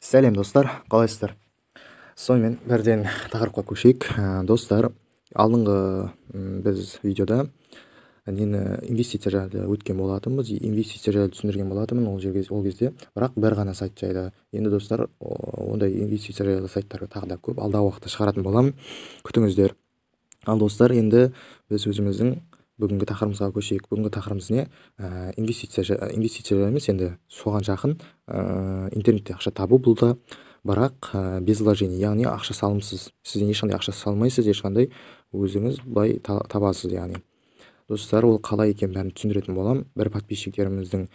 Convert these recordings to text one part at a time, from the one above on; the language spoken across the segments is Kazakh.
Сәлем, достар, қалайсыздар? Сонымен, бірден тақырыпқа көшейік. Достар, алдыңғы біз видеода нені, инвестиция жайлы өткен болатынбыз, инвестиция жайлы түсіндірген болатынмын ол жерге, ол кезде, бірақ бір ғана сайт жайлы. Енді, достар, ондай инвестиция жайлы сайттар тағы да көп, алдағы уақытта шығаратын боламын, күтіңіздер. Ал, достар, енді біз өзіміздің бүгінгі тақырыбымызға көшейік. Бүгінгі тақырыбымыз не? Инвестиция емес, енді соған жақын, интернетте ақша табу бұл да, бірақ без вложений, яғни ақша салымсыз. Сізден ешқандай ақша салмайсыз, ешқандай, өзіңіз былай табасыз. Яғни, достар, ол қалай екенін бәрін түсіндіретін боламын. Бір подписчиктеріміздің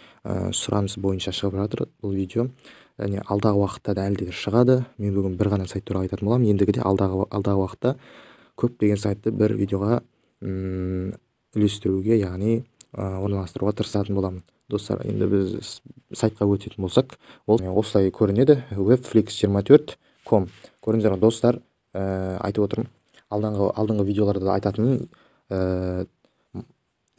сұранысы бойынша шығып жатыр бұл видео және алдағы уақытта да әлі де шығады. Мен бүгін бір ғана сайт туралы айтатын боламын, ендігіде алдағы уақытта көптеген сайтты бір видеоға үлестіруге, яғни орналастыруға тырысатын боламын. Достар, енді біз сайтқа өтетін болсақ, ол осылай көрінеді: webflix 24 ком. Көрдіңіздер ғой, достар. Айтып отырмын, алдыңғы видеоларда да айтатынмын,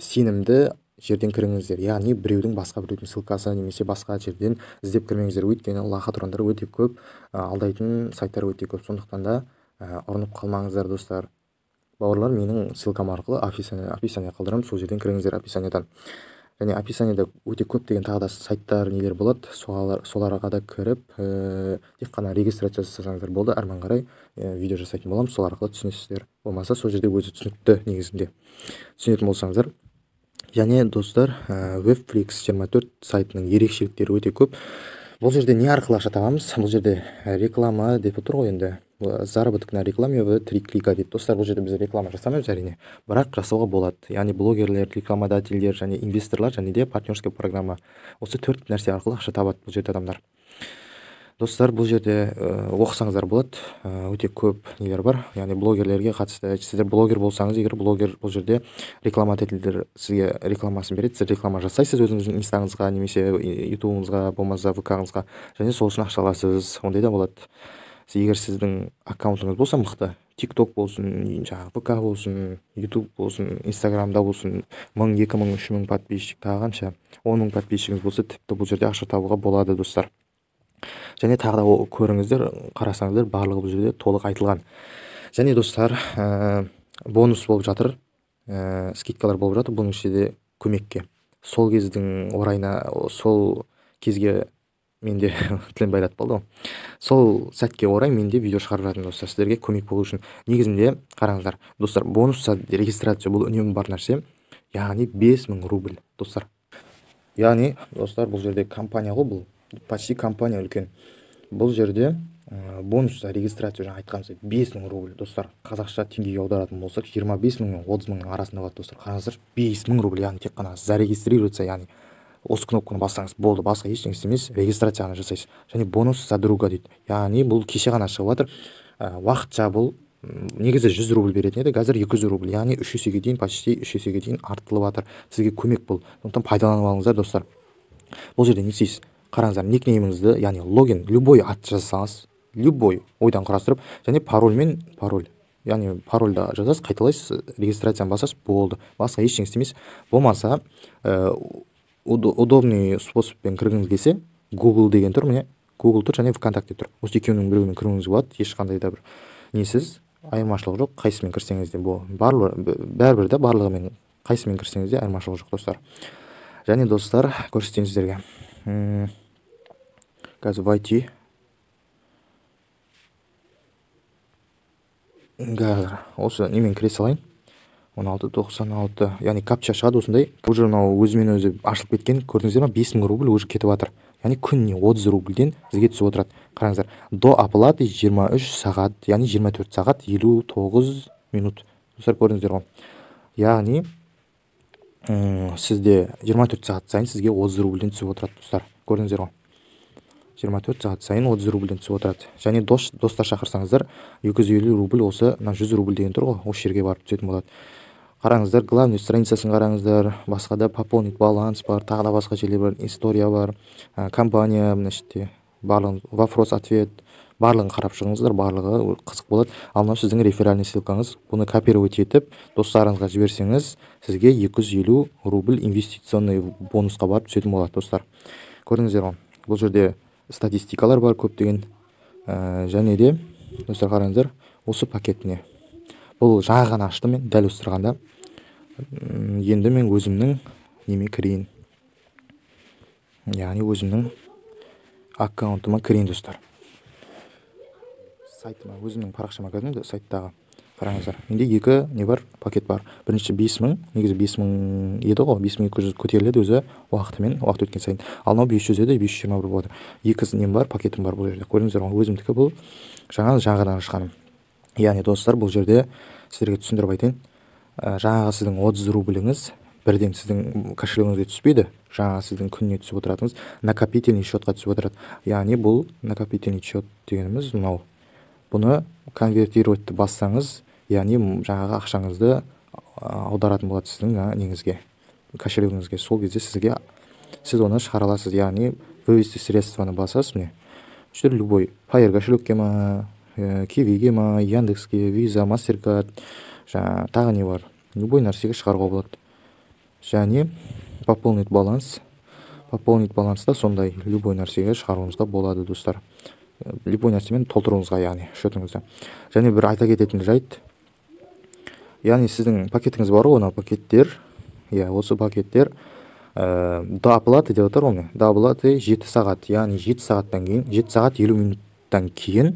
сенімді жерден кіріңіздер, яғни біреудің, басқа біреудің ссылкасы немесе басқа жерден іздеп кірмеңіздер, өйткені лохотрондар өте көп, алдайтын сайттар өте көп. Сондықтан да ұрынып қалмаңыздар, достар, бауырлар. Менің ссылкам арқылы описание қалдырамын, сол жерден кіріңіздер, описаниядан. Және описанияда өте көптеген тағы да сайттар, нелер болады, соларға да кіріп, тек қана регистрация жасасаңыздар болды. Әрмен қарай видео жасайтын боламын, сол арқылы түсінесіздер. Болмаса, сол жерде өзі түсінікті негізінде, түсінетін болсаңыздар. Және, достар, webflix 24 сайтының ерекшеліктері өте көп. Бұл жерде не арқылы ақша табамыз? Бұл жерде реклама деп тұр ғой енді, заработок на рекламе в три клика дейді. Достар, бұл жерде біз реклама жасамаймыз, әрине, бірақ жасауға болады. Яғни блогерлер, рекламодательдер және инвесторлар және де партнерская программа, осы төрт нәрсе арқылы ақша табады бұл жерде адамдар. Достар, бұл жерде оқысаңыздар болады, өте көп нелер бар. Яғни блогерлерге қатысты, сіздер блогер болсаңыз егер, блогер, бұл жерде рекламодательдер сізге рекламасын береді, сіз реклама жасайсыз өзіңіздің инстаңызға немесе ютубыңызға, болмаса ВК-ңызға, және сол үшін ақша аласыз. Ондай да болады. Егер сіздің аккаунтыңыз болса мықты, Тик Ток болсын, жаңағы ВК болсын, Ютуб болсын, Инстаграмда болсын, 1000, 2000, 3000 подписчик, тағы қанша, 10 000 подписчигіңіз болса, тіпті бұл жерде ақша табуға болады, достар. Және тағы да көріңіздер, қарасаңыздар, барлығы бұл жерде толық айтылған. Және, достар, бонус болып жатыр, скидкалар болып жатыр бұның ішінде көмекке сол кездің орайына, сол кезге, менде тілім байлатып қалды ғой, сол сәтке орай мен де видео шығарып жатырмын, достар, сіздерге көмек болу үшін. Негізінде, қараңыздар, достар, бонус за регистрацию, бұл үнемі бар нәрсе, яғни 5000 рубль, достар. Яғни, достар, бұл жерде компания ғой, бұл почти компания үлкен. Бұл жерде бонус за регистрацию, жаңа айтқанымыздай, 5000 рубль, достар. Қазақша теңгеге аударатын болсақ, 25 000 мен 30 000-ның арасында болады. Достар, қараңыздар, 5000 рубль, яғни тек қана зарегистрироваться, яғни осы кнопканы бассаңыз болды, басқа ештеңе істемейсіз, регистрация ғана жасайсыз. Және бонус за друга дейді, яғни бұл кеше ғана шығып жатыр, уақытша. Бұл негізі 100 рубль беретін еді, қазір 200 рубль, яғни үш есеге дейін, почти үш есеге дейін артылып жатыр. Сізге көмек бұл, сондықтан пайдаланып алыңыздар, достар. Бұл жерде не істейсіз? Қараңыздар, никнейміңізді, яғни логин, любой ат жазсаңыз, любой ойдан құрастырып, және парольмен, пароль, яғни парольді жазасыз, қайталайсыз, регистрацияны басасыз, болды, басқа ештеңе істемейсіз. Болмаса, удобный способпен кіргіңіз келсе, Google деген тұр, міне, Google тұр және ВКонтакте тұр, осы екеуінің біреуімен кіруіңізге болады. Ешқандай да бір несіз, айырмашылығы жоқ, қайсысымен кірсеңіз де, барлығы бәрібір да, барлығымен, қайсысымен кірсеңіз де, айырмашылығы жоқ, достар. Және, достар, көрсетейін сіздерге қазір. Войти, қазір осы немен кіре салайын, 1696, яғни капча шығады осындай. Уже мынау өзімен өзі ашылып кеткен, көрдіңіздер ма? 5000 рубль уже кетіп жатыр, яғни күніне 30 рубльден сізге түсіп отырады. Қараңыздар, до оплаты 23 сағат, яғни 24 сағат 59 минут. Достар, көрдіңіздер ғой, яғни сізде 24 сағат сайын сізге 30 рубльден түсіп отырады. Достар, көрдіңіздер ғой, 24 сағат сайын 30 рубльден түсіп отырады. Және достар шақырсаңыздар, 250 рубль, осы мына 100 рубль деген тұр ғой, осы жерге барып түсетін болады. Қараңыздар, главный страницасын қараңыздар, басқа да пополнить баланс бар, тағы да басқа жерлер бар, история бар, компания, мына жерде барлығын, вопрос ответ, барлығын қарап шығыңыздар, барлығы қызық болады. Ал мынау сіздің реферальный ссылкаңыз, бұны копировать етіп, достарыңызға жіберсеңіз, сізге 250 рубль инвестиционный бонусқа барып түсетін болады. Достар, көрдіңіздер ғой, бұл жерде Статистикалар бар көптеген. Және де, достар, қараңыздар, осы пакетіне. Бұл жаңа ғана аштым мен, дәл осы тұрғанда. Енді мен өзімнің неме кірейін. Яғни өзімнің аккаунтыма кірейін, достар. Сайтыма, өзімнің парақшама кірдім де, сайттағы. Қараңыздар, менде екі не бар, пакет бар. Бірінші 5000, негізі 5000 еді ғой, 5200 көтеріледі өзі уақытымен, уақыт өткен сайын. Ал мынау 500 еді, 521 болады. Екі нем бар, пакетім бар бұл жерде. Көрдіңіздер ғой, өзімдікі бұл жаңа жаңадан ашқаным. Яғни, достар, бұл жерде сіздерге түсіндіріп айтайын. Жаңағы сіздің 30 рубліңіз бірден сіздің кошелегіңізге түспейді. Жаңа сіздің күніне түсіп отыратыныңыз накопительный счетқа түсіп отырады. Яғни бұл накопительный счет дегеніміз мынау. Бұны конвертировать бассаңыз, яғни жаңағы ақшаңызды аударатын болады сіздің неңізге, кошелегіңізге. Сол кезде сіз оны шығара аласыз, яғни вывести средствоны басасыз, міне. Жерде любой Payeer кошелекке ма, Кивиге ма, Яндекске, Виза, Мастеркард, жаңағы тағы не бар, любой нәрсеге шығаруға болады. Және пополнить баланс, пополнить баланста сондай любой нәрсеге шығаруыңызға болады, достар. Любой нәрсемен толтыруыңызға, яғни счетыңызды. Және бір айта кететін жайт, яғни сіздің пакетіңіз бар ғой, мынау пакеттер, иә, осы пакеттер до оплаты деп отыр ғой, міне, до оплаты 7 сағат, яғни 7 сағаттан кейін, 7 сағат 50 минуттан кейін,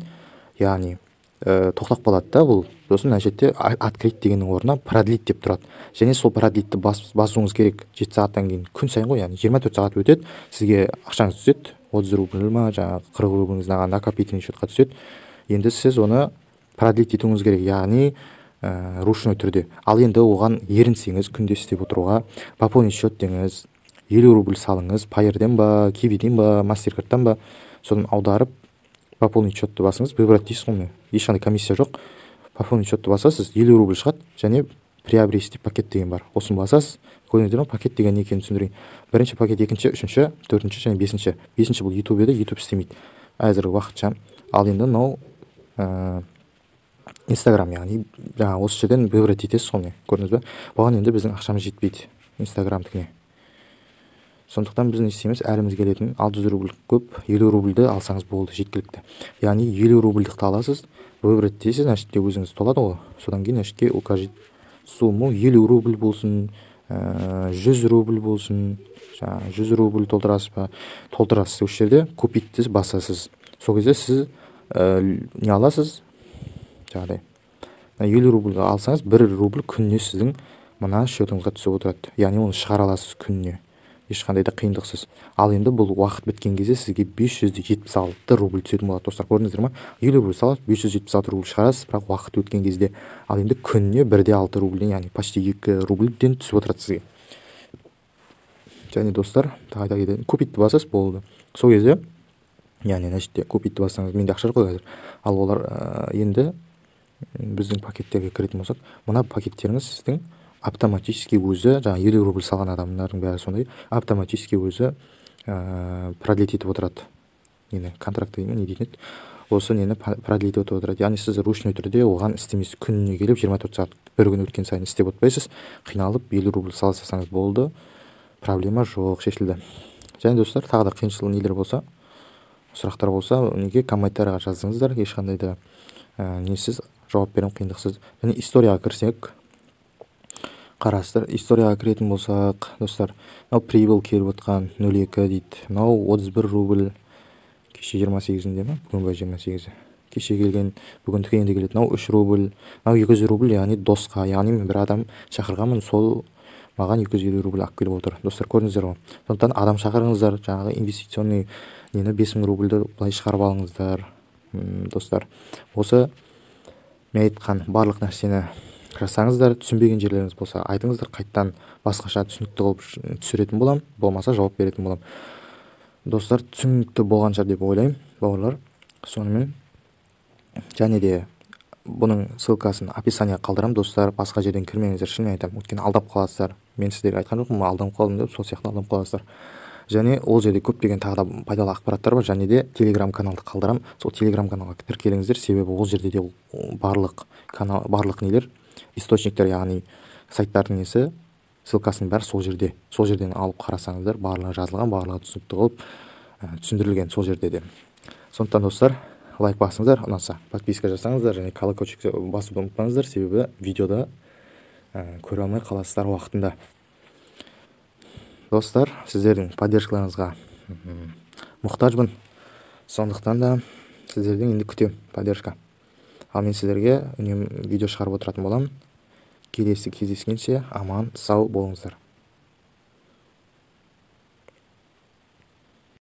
яғни тоқтап қалады да бұл. Сосын мына жерде открыть дегеннің орнына продлить деп тұрады. Және сол продлитті басуыңыз керек 7 сағаттан кейін, күн сайын ғой, яғни 24 сағат өтеді, сізге ақшаңыз түседі, 30 рубль ма, жаңағы 40 рубліңіз накопительный счетқа түседі. Енді сіз оны продлить етуіңіз керек, яғни ручной түрде. Ал енді оған ерінсеңіз, күнде істеп отыруға, пополнить счет деңіз, 50 рубль салыңыз, Payeerден ба, Кивиден ба, Мастеркардтан ба, соны аударып пополнить счетты басыңыз, выбрать дейсіз ғой, міне, ешқандай комиссия жоқ. Пополнить счетты басасыз, 50 рубль шығады, және приобрести пакет деген бар. Осыны басасыз. Көрдіңіздер ме, пакет деген не екенін түсіндірейін. Бірінші пакет, екінші, үшінші, төртінші және бесінші. Бесінші бұл YouTube еді, YouTube істемейді әзіргі уақытша. Ал енді мынау Инстаграм, яғни жаңа осы жерден выбрать етесіз ғой, міне, көрдіңіз бе? Бұған енді біздің ақшамыз жетпейді Инстаграмдікіне. Сондықтан біз не істейміз? Әліміз келетін 600 рубль көп, 50 рубльді алсаңыз болды, жеткілікті. Яғни 50 рубльдікті аласыз, выбрать дейсіз, мына жерде өзіңіз толады ғой. Содан кейін мына жерге укажите сумму, 50 рубль болсын, 100 рубль болсын, жаңағы 100 рубль толтырасыз ба, толтырасыз. Осы жерде купить деп басасыз. Сол кезде сіз не аласыз? Жаңағыдай 50 рубль алсаңыз, 1 рубль күніне сіздің мына счетыңызға түсіп отырады. Яғни оны шығара аласыз күніне, ешқандай да қиындықсыз. Ал енді бұл уақыт біткен кезде сізге 576 рубль түсетін болады, достар, көрдіңіздер ма? 50 рубль саласыз, 576 рубль шығарасыз, бірақ уақыт өткен кезде. Ал енді күніне 1,6 рубльден, яғни почти 2 рубльден түсіп отырады сізге. Және, достар, тағы айта кетейін, купить басасыз, болды. Сол кезде, яғни мына жерде купить бассаңыз, менде ақша жоқ қой қазір. Ал олар енді біздің пакеттерге кіретін болсақ, мына пакеттеріңіз сіздің автоматически өзі, жаңа 50 рубль салған адамдардың бәрі сондай, автоматически өзі продлить етіп отырады. Нені, контракт дейді ме, не дейтін еді? Осы нені продлить етіп отырады. Яғни сіз ручной түрде оған істемейсіз. Күніне келіп 24 сағат бір күн өткен сайын істеп отпайсыз. Қиналып 50 рубль сала салсаңыз болды. Проблема жоқ, шешілді. Және, достар, тағы да қиыншылық нелер болса, сұрақтар болса, неге комментарийға жазыңыздар, ешқандай да несіз жауап беремін, қиындықсыз. Және историяға кірсек, қарастыр, историяға кіретін болсақ, достар, мынау прибыль келіп отқан 0,2 дейді, мынау 31 рубль, кеше 28-інде ма, бүгін ба 28-і, кеше келген, бүгіндікі енді келеді, мынау 3 рубль, мынау 200 рубль, яғни досқа, яғни мен бір адам шақырғанмын, сол маған 250 рубль алып келіп отыр. Достар, көрдіңіздер ғой. Сондықтан адам шақырыңыздар, жаңағы инвестиционный нені 5000 рубльді былай шығарып алыңыздар. Достар, осы мен айтқан барлық нәрсені жасаңыздар, түсінбеген жерлеріңіз болса айтыңыздар, қайттан басқаша түсінікті қылып түсіретін боламын, болмаса жауап беретін боламын. Достар, түсінікті болған шығар деп ойлаймын, бауырлар. Сонымен және де бұның ссылкасын описанияға қалдырамын, достар, басқа жерден кірмеңіздер, шынымен айтамын, өйткені алдап қаласыздар. Мен сіздерге айтқан жоқпын, алданып қалдым деп, сол сияқты алданып қаласыздар. Және ол жерде көптеген тағы да пайдалы ақпараттар бар, және де телеграм каналды қалдырамын. Сол телеграм каналға тіркеліңіздер, себебі ол жерде де барлық канал, барлық нелер, источниктер, яғни сайттардың несі, ссылкасының бәрі сол жерде. Сол жерден алып қарасаңыздар, барлығы жазылған, барлығы түсінікті қылып Түсіндірілген сол жерде де. Сондықтан, достар, лайк басыңыздар ұнаса, подписка жасаңыздар және колокольчик басуды ұмытпаңыздар, себебі видеода көре алмай қаласыздар уақытында. Достар, сіздердің поддержкаларыңызға мұқтажбын, сондықтан да сіздерден енді күтемін поддержка. Ал мен сіздерге үнемі видео шығарып отыратын боламын. Келесі кездескенше аман сау болыңыздар.